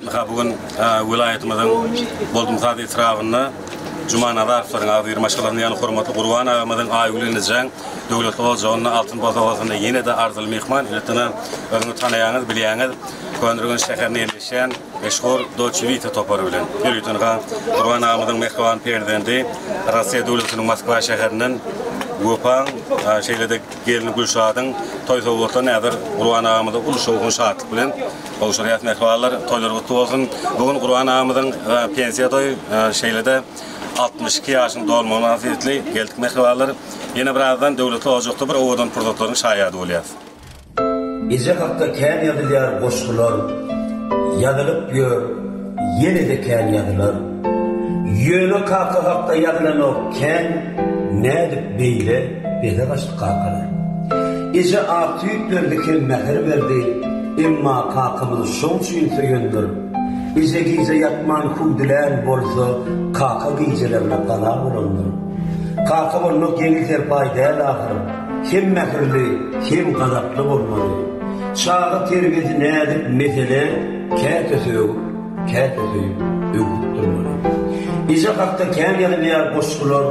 Ynha bu gün welaýatymyzyň Boldumsaz etrabynda Jumanazarowlaryň agzybir maşgalasynda ýagny hormatly Gurban agamyzyň Aýgül inijäň döwletli ojagynda altyn bosagasynda ýene-de arzyly myhman elbetde özüňiz tanaýaňyz bilýäňiz Köneürgenç şäherinde ýerleşýän meşhur Dolce Vita topary bilen ýörite ynha Gurban agamyzyň mähriban perzendi Russiýa döwletiniň Moskwa şäherinden Wepaň şeýle-de gelni Gülşadyň toý sowgatlaryny häzir Gurban agamyza uly şowhun şatlyk bilen Gowşurýas mähribanlar, toýlar gutly bolsun. Bu gün Gurban agamyzyň pensiýa toýy, şeýle-de 62 ýaşyň dolmagy mynasybetli geldik mähribanlar. Ýene birazdan döwletli ojakda bir owadan pursatlaryň şaýady bolýas. Eje hakda kän ýazylýar goşgular, Ýazylyp ýör, ýene-de kän ýazylar. Ýöne kaka hakda ýazylanok kän, Nädip beýle beze gaçdy kakalar. Eje ak süýt berdi hem mähir berdi, Emma kakamyz şoň üçin söýendir. Eje gije ýatman hüwdülän bolsa, Kaka gijelerine gala bolandyr. Kaka bolmak ýeňil serpaý däl ahyr, Hem mähirli, hem gazaply bolmaly. Çaga terbiýesi näzik mesele, Käte sögüp, käte söýüp, öwüp durmaly. Eje hakda kän ýazylýar goşgular,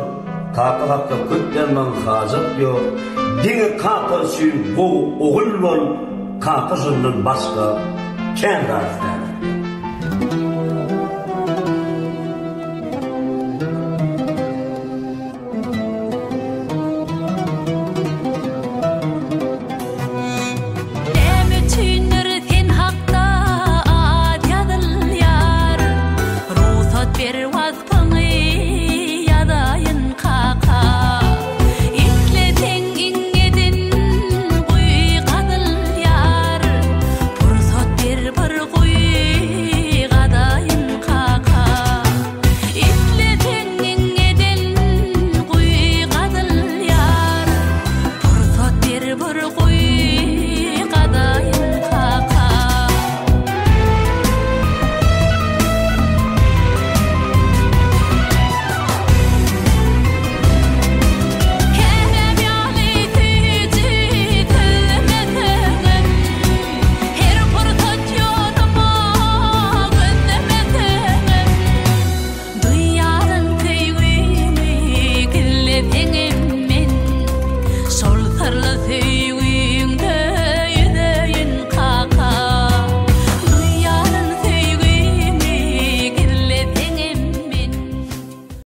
Kaka hakda köp ýazmagyň hajat ýok. Diňe kaka üçin gowy ogul bol, Kaka şondan başga kän zat islänok.